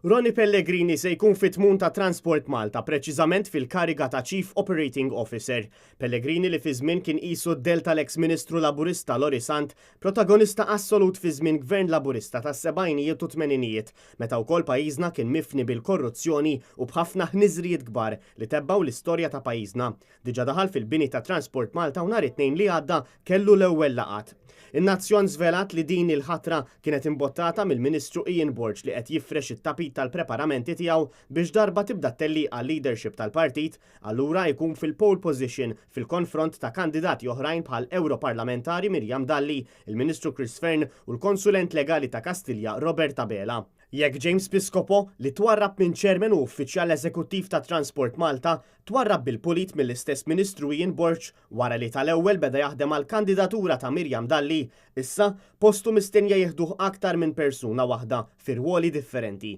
Ronnie Pellegrini se jkun fit-tmun ta' Transport Malta, preċiżament fil-kariga ta' Chief Operating Officer. Pellegrini li fi żmien kien qisu d-dell tal-eks Ministru Laburista Lorry Sant, protagonista assolut fi żmien Gvern Laburista tas-sebgħinijiet u tmeninijiet, meta wkoll pajjiżna kien mifni bil-korruzzjoni u b'ħafna ħniżrijiet kbar li tebbgħu l-istorja ta' pajjiżna. Diġà daħal fil-bini ta' Transport Malta u nhar it-Tnejn li għadda kellu l-ewwel laqgħat. In-Nazzjon żvelat li din il-ħatra kienet imbottata mill-Ministru Ian Borg li qed jifrex it-tapit tal-preparamenti tiegħu biex darba tibda t-tellieqa għal-leadership tal-partit, allura jkun fil-pole position fil-konfront ta' kandidati oħrajn bħal Ewroparlamentari Miriam Dalli, il-Ministru Chris Fearne u l-konsulent legali ta' Kastilja Robert Abela. Jekk James Piscopo, li twarrab minn Chairman u Uffiċjal Eżekuttiv ta' Transport Malta, twarrab bil-pulit mill-istess Ministru Ian Borg wara li tal-ewwel beda jaħdem għall-kandidatura ta' Miriam Dalli, issa postu mistennija jieħduh aktar minn persuna waħda fi rwoli differenti.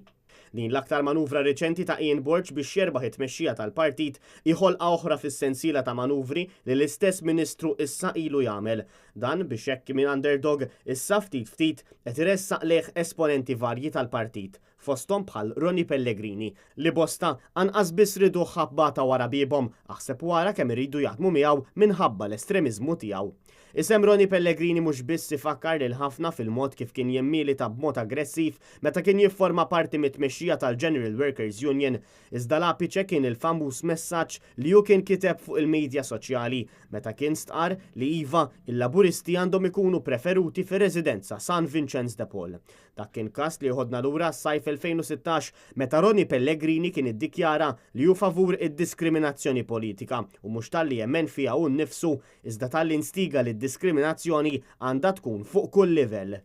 Din l-aktar manuvra riċenti ta' Ian Borg biex jerbaħ it-tmexxija tal-partit hi ħolqa oħra fis-sensiela ta' manuvri li l-istess Ministru issa ilu jagħmel. Dan biex hekk minn underdog issa ftit ftit qed iressaq lejh esponenti varji tal-partit, fosthom bħal Ronnie Pellegrini, li bosta anqas biss riduh ħabbata wara biebhom, aħseb u ara kemm iridu jaħdmu miegħu minħabba l-estremiżmu tiegħu. Isem Ronnie Pellegrini mhux biss ifakkar lil ħafna fil-mod kif kien jimmilita b'mod aggressiv meta kien jifforma parti mit-tmexxija tal-General Workers Union, iżda l-apiċe kien il-famuż messaġġ li hu kien kiteb fuq il-media soċjali meta kien stqarr li iva, il-Laburisti għandhom ikunu preferuti fir-residenza San Vinċenz de Paul. Dak kien każ li joħodna lura għas-sajf 2016 meta Ronnie Pellegrini kien iddikjara li hu favur id-diskriminazzjoni politika u mhux talli jemmen fiha hu nnifsu iżda talli instiga li d-diskriminazzjoni għandha tkun fuq kull livell.